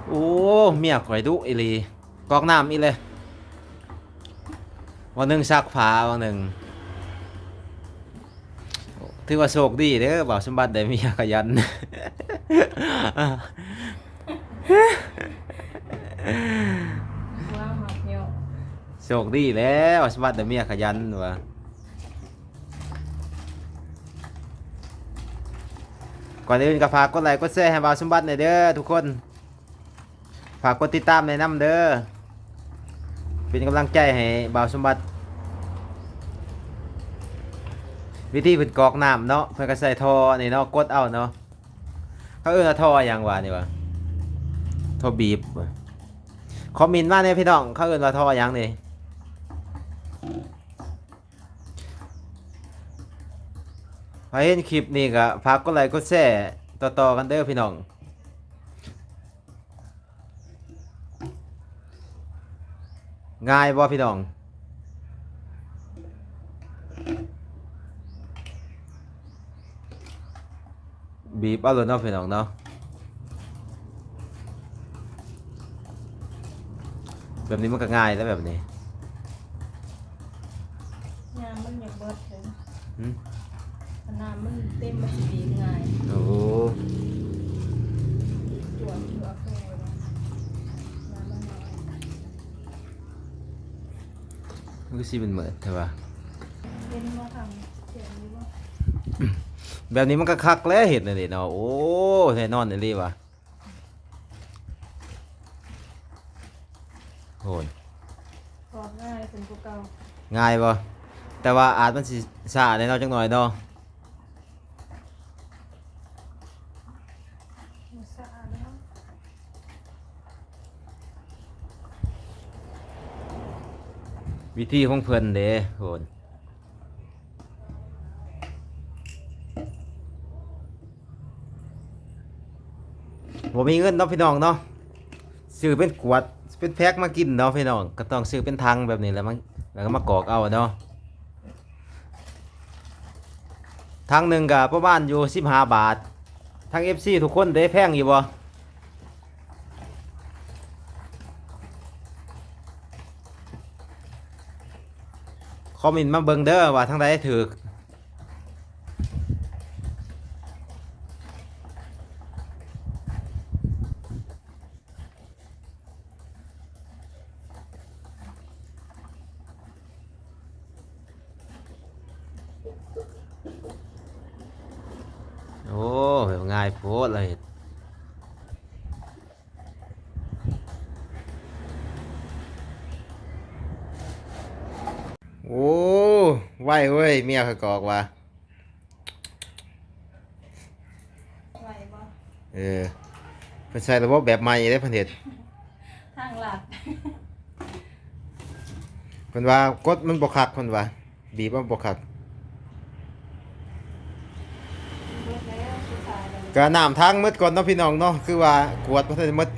ໂອ້ ເມຍຂ້ອຍດຸອີ່ຫຼີ ກອກນ້ຳອີກແລ້ວ ຫວ່າງໜຶ່ງຊັກຜ້າ ຫວ່າງໜຶ່ງ ຖືວ່າໂຊກດີເດີ ບ່າວສົມບັດໄດ້ເມຍຂະຫຍັນ ວ້າວ ມັກເຍາະ ໂຊກດີແລ້ວ ບ່າວສົມບັດໄດ້ເມຍຂະຫຍັນວ່າ. ກ່ອນອື່ນກໍຝາກກົດໄລກົດແຊໃຫ້ບ່າວສົມບັດແດ່ເດີທຸກຄົນ ຝາກກົດຕິດຕາມແດ່ນຳເດີ ເປັນກຳລັງໃຈໃຫ້ບ່າວສົມບັດ. ວິທີເພິ່ນກອກນ້ຳເນາະ ເພິ່ນກໍໃສ່ທໍ່ນີ້ເນາະ ກົດເອົາເນາະ. ເຂົາເອີ້ນວ່າທໍ່ຫຍັງຫວານີ້ຫວາ? ທໍ່ບີບຫວາ? ຄອມເມັນມາແດ່ພີ່ນ້ອງ ເຂົາເອີ້ນວ່າທໍ່ຫຍັງນີ້? ໃຜເຫັນຄລິບນີ້ກໍຝາກກົດໄລກົດແຊຕໍ່ໆກັນເດີພີ່ນ້ອງ. ງ່າຍບໍ່ພີ່ນ້ອງ? ບີບເອົາໂລດເນາະພີ່ນ້ອງເນາະ ແບບນີ້ມັນກໍງ່າຍແລ້ວແບບນີ້. ນ້ຳມັນຢາກເບິດເລີຍ ຫືມ? ຖ້ານ້ຳມັນເຕັມມັນຊິບີບງ່າຍ. ໂອ້ ຈົວກຢູ່ ເອົາໂຕໄວ້ ນ້ຳມັນນ້ອຍ ມັນຄືຊິເໝິດແທ້ຫວາ? ເຫັນບໍ່ຄຳ ຂຽນຢູ່ບໍ່? ແບບນີ້ມັນກໍຄັກແລ້ວ ເຮັດແນວນີ້ເນາະ. ໂອ້ ແນ່ນອນອີ່ຫຼີຫວາ? ໂຫຍ ອອກງ່າຍຂຶ້ນກວ່າເກົ່າ. ງ່າຍບໍ່? ແຕ່ວ່າອາດມັນຊິຊ້າແດ່ເນາະ ຈັກໜ້ອຍເນາະ. ວິທີຂອງເພິ່ນເດ້ ໂຫຍ. ບໍ່ມີເງິນເນາະພີ່ນ້ອງເນາະ ຊື້ເປັນຂວດເປັນແພັກມາກິນເນາະພີ່ນ້ອງ ກໍຕ້ອງຊື້ເປັນຖັງແບບນີ້ແຫຼະ ມາ ແລ້ວກໍມາກອກເອົາເນາະ. ຖັງໜຶ່ງກໍປະມານຢູ່ສິບຫ້າບາດ. ທາງເອັຟຊີທຸກຄົນເດ້ ແພງຢູ່ບໍ່? ຄອມເມັນມາເບິ່ງເດີວ່າທາງໃດຖືກ. ໂອ້ ງ່າຍໂພດລະເຮັດ. ໂອ້ ໄວເວີຍ ເມຍຂ້ອຍກອກວ່າ. ໄວບໍ່? ເອີ ເພິ່ນໃຊ້ລະບົບແບບໃໝ່ເດ້ ເພິ່ນເຮັດທາງລັດ. ເພິ່ນວ່າກົດມັນບໍ່ຄັກ ເພິ່ນວ່າ ບີບມັນບໍ່ຄັກ. ເບິດແລ້ວ ສຸດທ້າຍແລ້ວ ກະນ້ຳທາງໝົດກ່ອນເນາະພີ່ນ້ອງເນາະ ຄືວ່າກວດບໍ່ທັນໄດ້ໝົດ